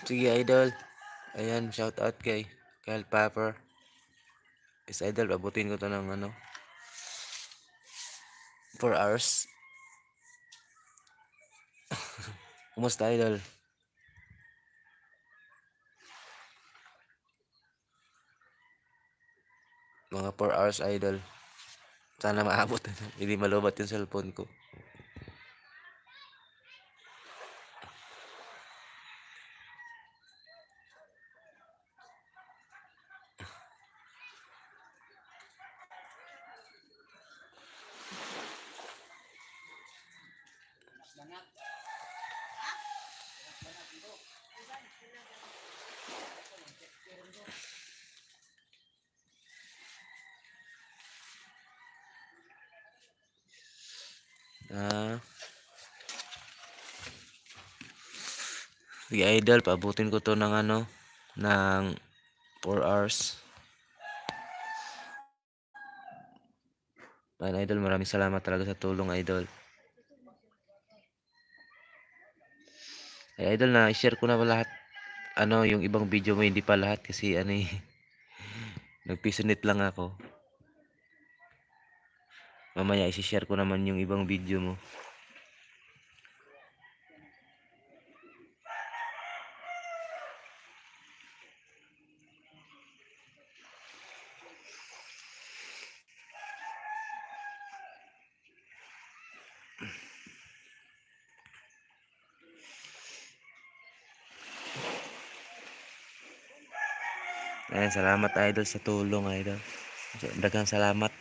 Sige, idol. Ayan, shout out kay Kyle Popper. Is idol, abutin ko to ng ano, 4 hours. Kumusta, idol? Mga 4 hours, idol. Sana maabot. Hindi malobat yung cellphone ko. Ah. Sige, idol, paabutin ko to ng ano, ng 4 hours. Ayan, idol, maraming salamat talaga sa tulong, idol. Ay, idol, na-share ko na ba lahat? Ano, yung ibang video mo, hindi pa lahat kasi ano eh, nagpisunit lang ako. Mamaya, isi-share ko naman yung ibang video mo. Ayan, salamat, idol, sa tulong, idol. Daghang salamat.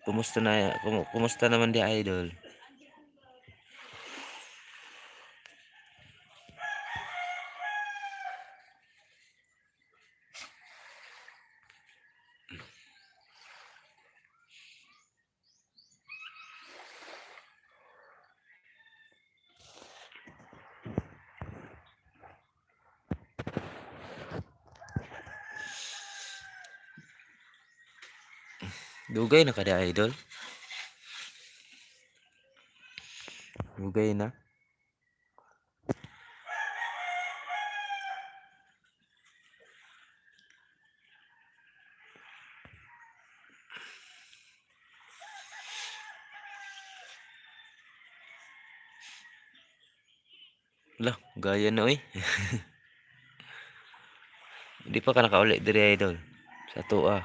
Kumusta na, kumusta naman di, idol? Dugay na ka di, idol? Dugay na. Lah, gaya na oy. Hindi pa ka nakauli diri, idol. Sa tuwa. Ah.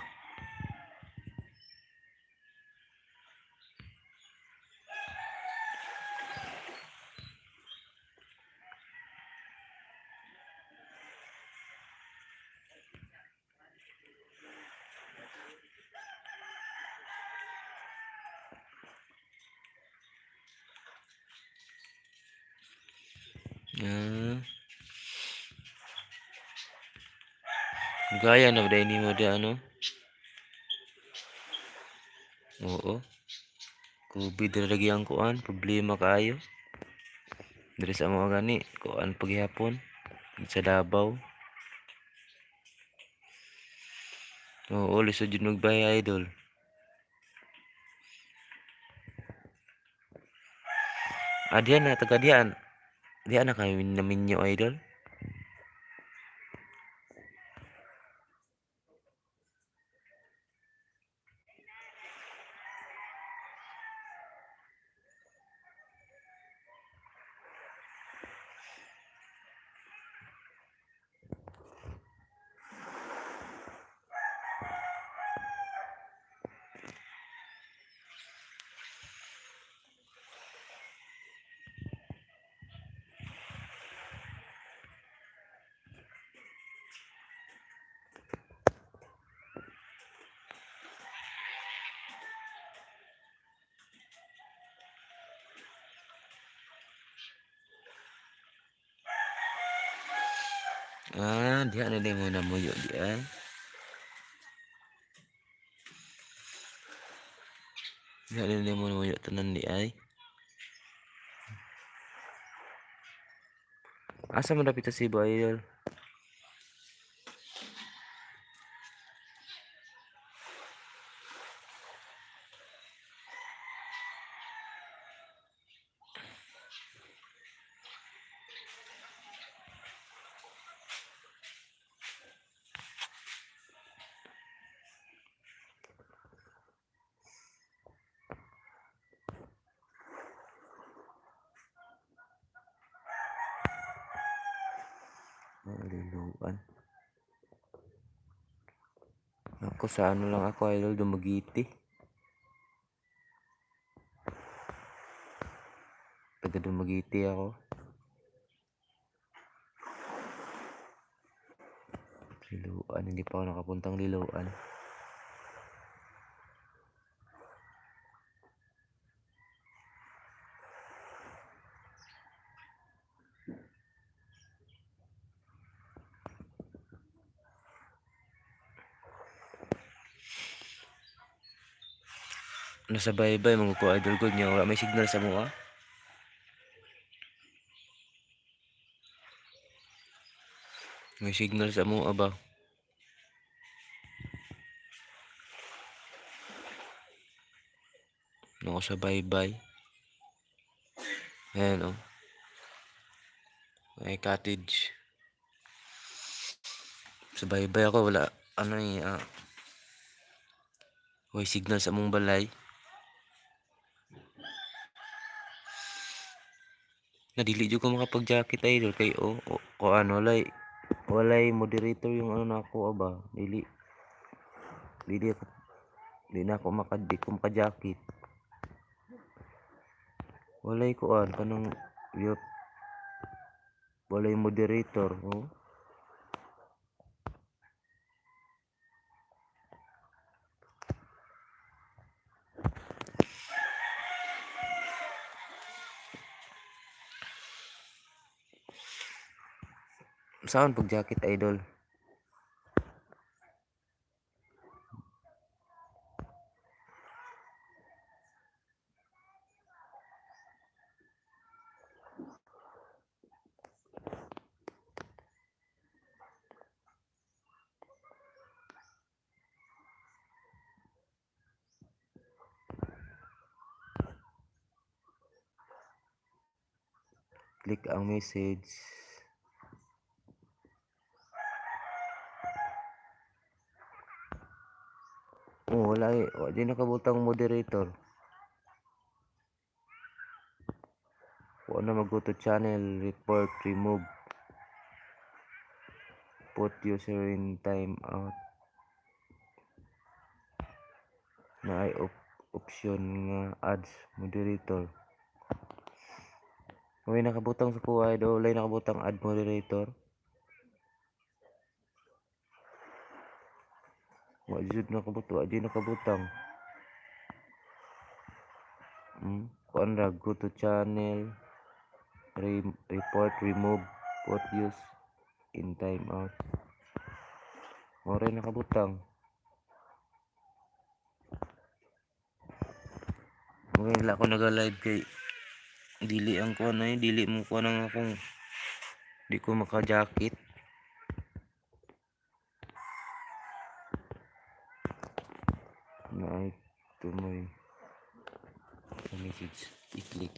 Gaya na ba nimo di ano? Oo. COVID ra lagi ang kuan, problema kaayo. Diri sa amo gani, kuan paghihapon sa Davao. Oo, lisod jud magbiyahe, idol. Ah, diyan na taga diyan. Diyan na kayo naminyo, idol. Ah, diha na nimo namuyo di ay. Diha na nimo namuyo tanan di ay. Asa man dapit sa Cebu, idol? Liloan. Ako sa ano lang ako, idol, Dumaguete. Taga Dumaguete ako. Liloan, hindi pa ako nakapuntang Liloan. Nasa baybay mga ko, idol ko niya, wala may signal sa mua. May signal sa mua ba? Nako sa baybay. Ayan oh. May cottage. Sa baybay ako, wala ano eh, may signal sa among balay. Nadili jud ko makapag-jacket, idol, kay oh, oh ko ano walay moderator yung ano nako ba. Dili dili ako di na ako maka di ko maka-jacket. Walay kuan kanang yup, walay moderator oh. Saan pag-jacket, idol? Click ang message. Oh, wala eh. Wa di nakabutang moderator. Wa na mag go to channel, report, remove, put user in time out. Na ay option nga ads moderator. May nakabutang sa kuha do, walay nakabutang add moderator. Wa jud nakabutang, wa jud nakabutang. Kuan ra, go to channel, report, remove, put use in time out. Mao ray nakabutang. Mao wala ko naga-live kay dili ang kuan ay dili mo kuan ang akong di ko maka-jacket. Na ay tumoy sa message i-click.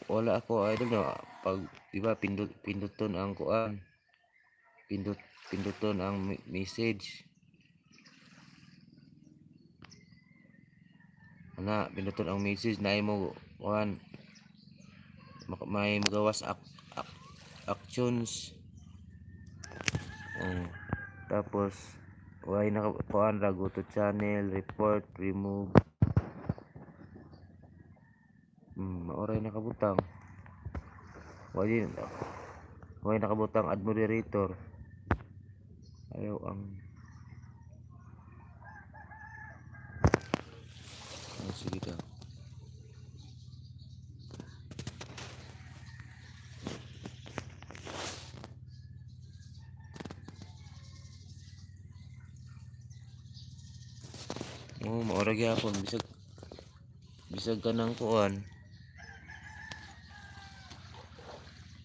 Wala ako, idol, no, pag di ba pindot pinduton ang kuan, pindot pinduton ang message ana, pinduton ang message na imo kuan may magawas actions. Oh. Tapos way naka kuan ra, go to channel, report, remove. Maoray nakabutang. Way way nakabutang add moderator. Ayaw ang oh, sige daw. Oh, maora gyapon bisag bisag kanang kuan.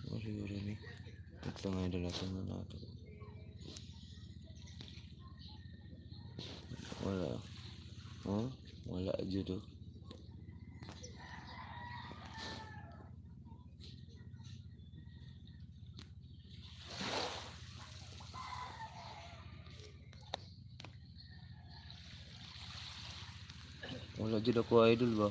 Oh, siguro ni. Ito nga idol, ato na nato. Wala. Oh, wala jud oh. Wala jud ako, idol ba.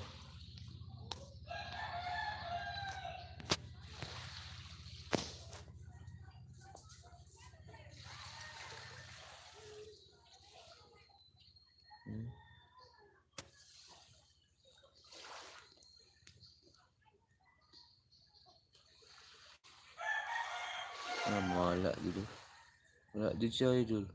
Ah, wala jud oh. Wala jud siya, idol.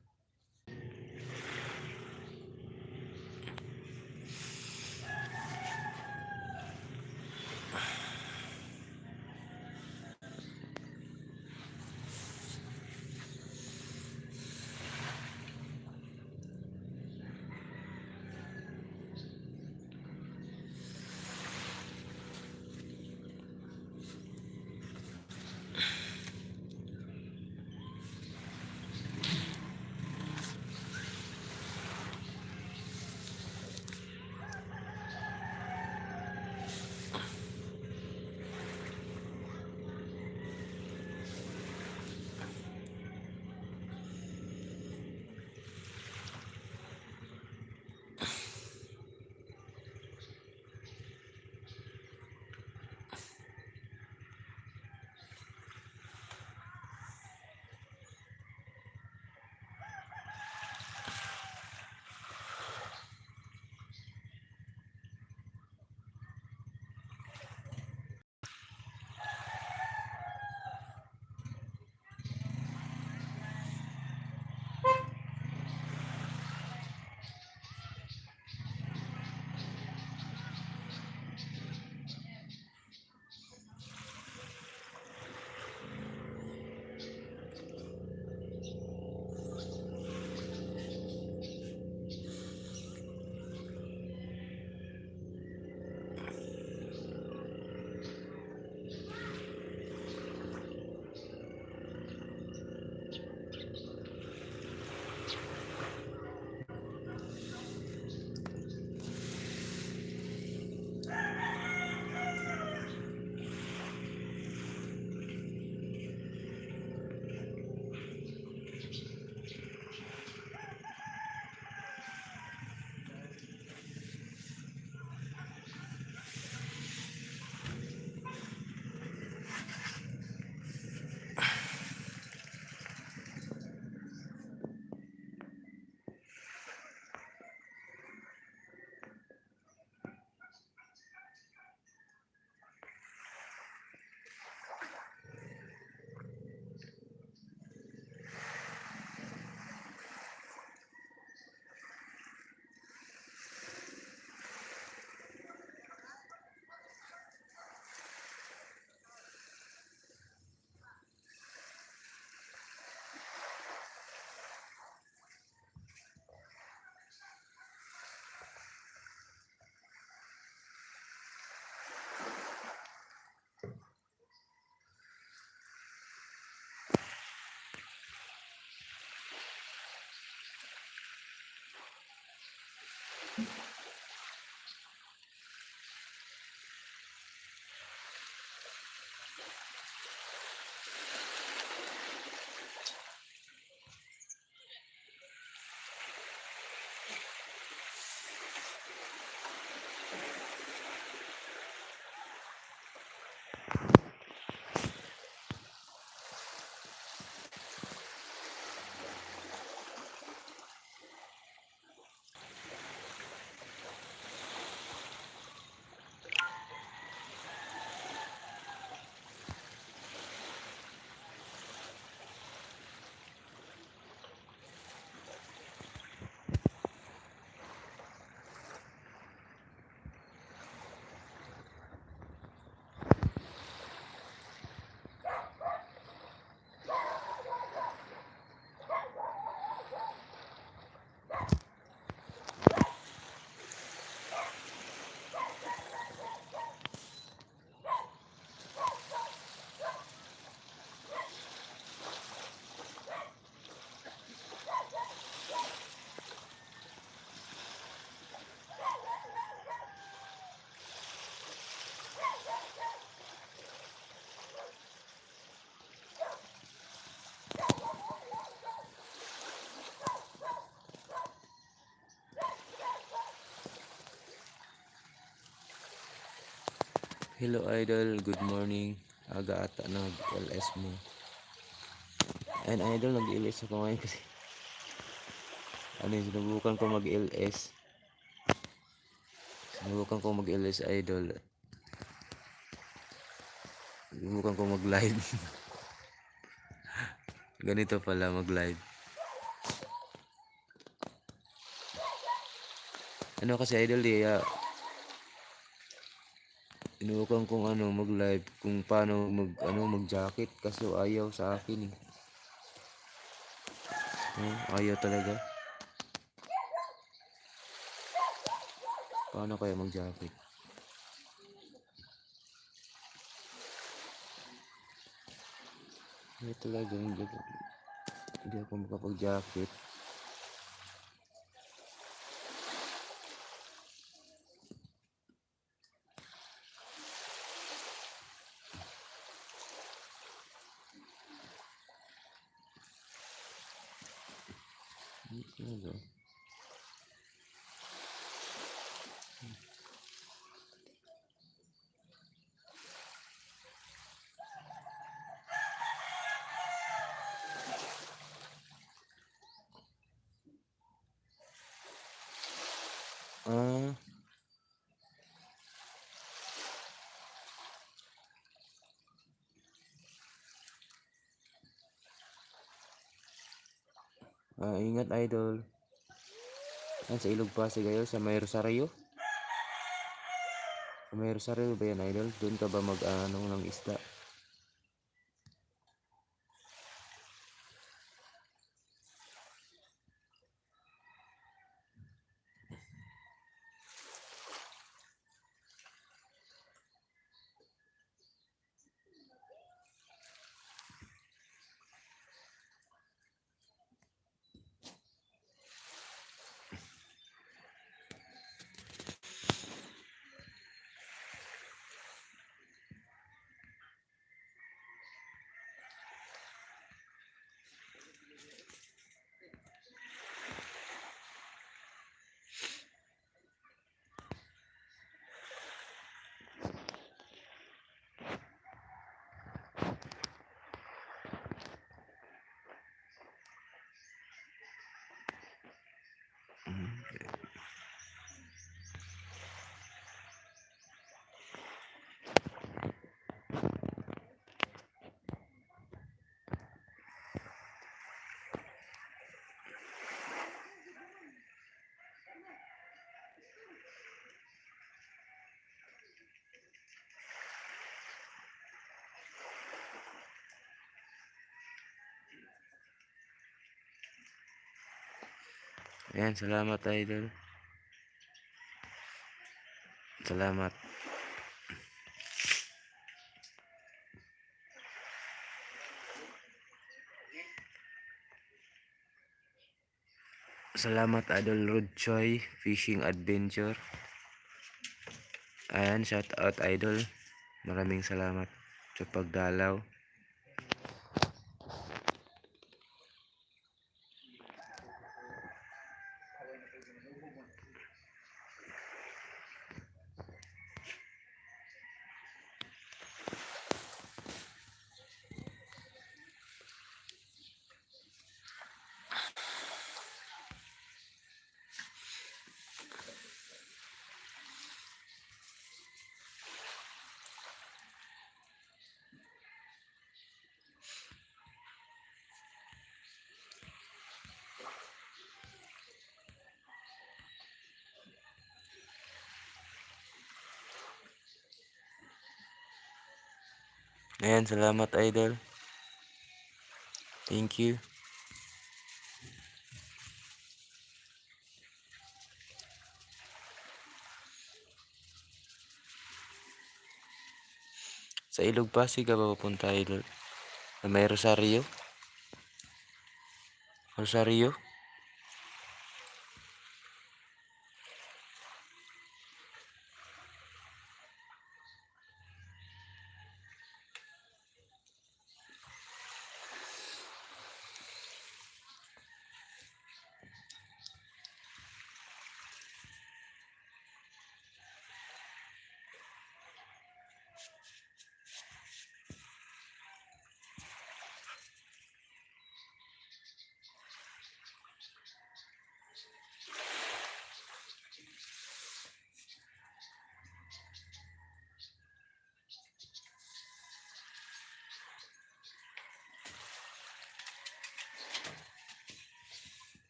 Hello idol, good morning. Aga ata nag LS mo. And idol, nag-LS ako ngayon kasi ano yun, sinubukan ko mag-LS. Sinubukan ko mag-LS, idol. Sinubukan ko mag-live. Ganito pala mag-live. Ano kasi idol eh, sinubukan kong ano mag-live kung paano mag ano mag-jacket, kaso ayaw sa akin eh. Oh, ayaw talaga. Paano kaya mag-jacket? Ayaw talaga, hindi ako makapag-jacket. Hindi talaga. Ah. Ah, ingat idol. Yan sa Ilog Pasig idol, sa may Rosario. Sa may Rosario ba yan idol? Doon ka ba mag ano ng isda? Ayan, salamat idol. Salamat. Salamat idol Rod Choi Fishing Adventure. Ayan, shout out idol. Maraming salamat sa pagdalaw. Ayan, salamat idol. Thank you. Sa Ilog Pasig ka ba papunta idol? Sa may Rosario? Rosario?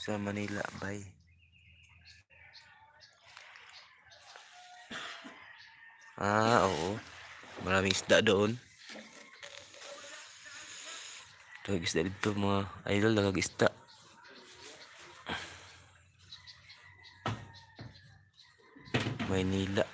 Sa Manila, bye. Ah, oo. Maraming isda doon. Daghang isda dito, mga idol, daghang isda. Maynila.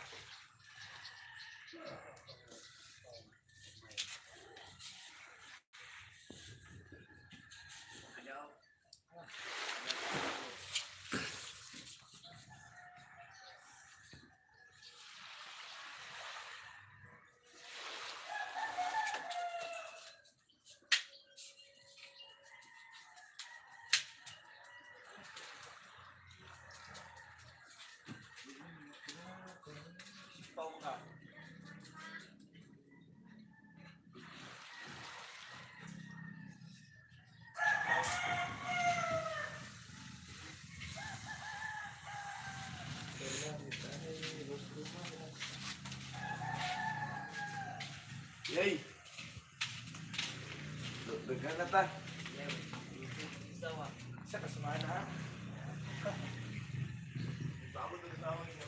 Yay! Daghan na ta. Isa ka samahan ha? Bago na kasama ninyo.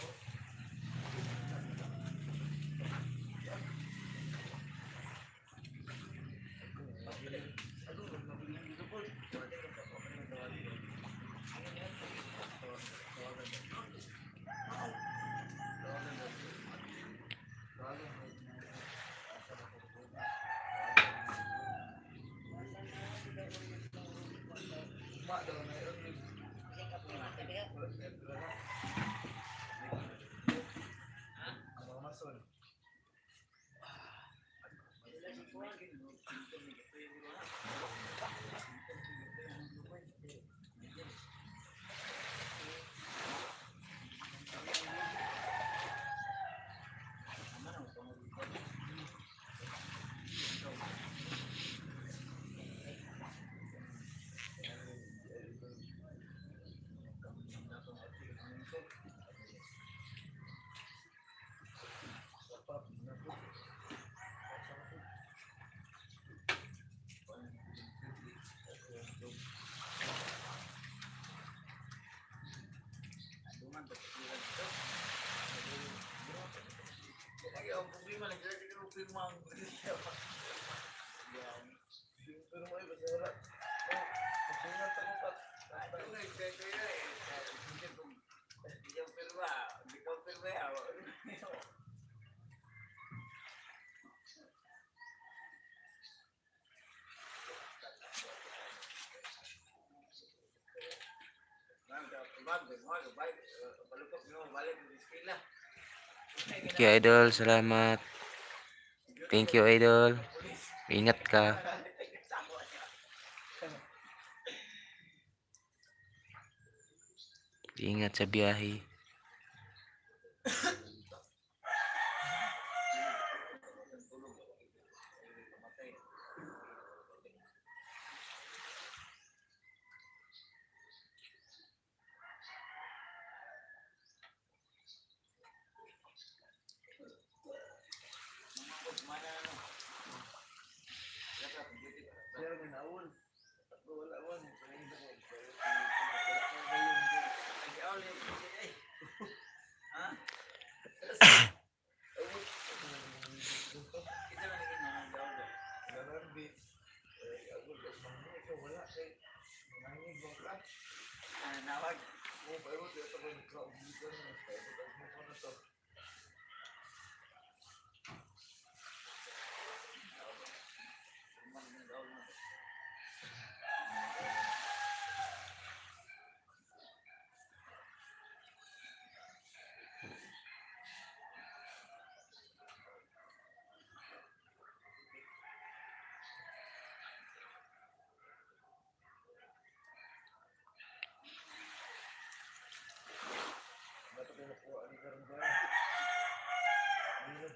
Ang mga mason. Pero mo ay basta wala. Oh, magsingat ako pa. Okay, idol. Salamat. Thank you, idol. Ingat ka. Ingat sa biyahe. Siya rin naul. Wala man. Wala man kayo. Garambi. Eh, agol ka sa mga ikaw wala kay nangig bang ka? Oh, pero di ito ko nagkaubigan na. Pero mo ko na to. Bato ko nakuha ni karon ba? Ayun.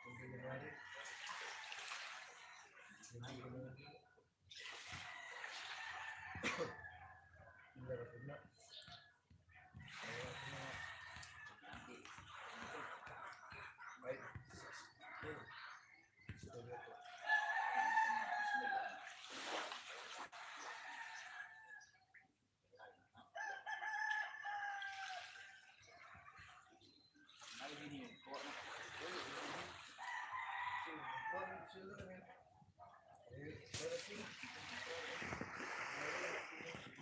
Hindi na rin. Hindi na rin. Hindi na rin. Ay. Sila rin. Eh, pero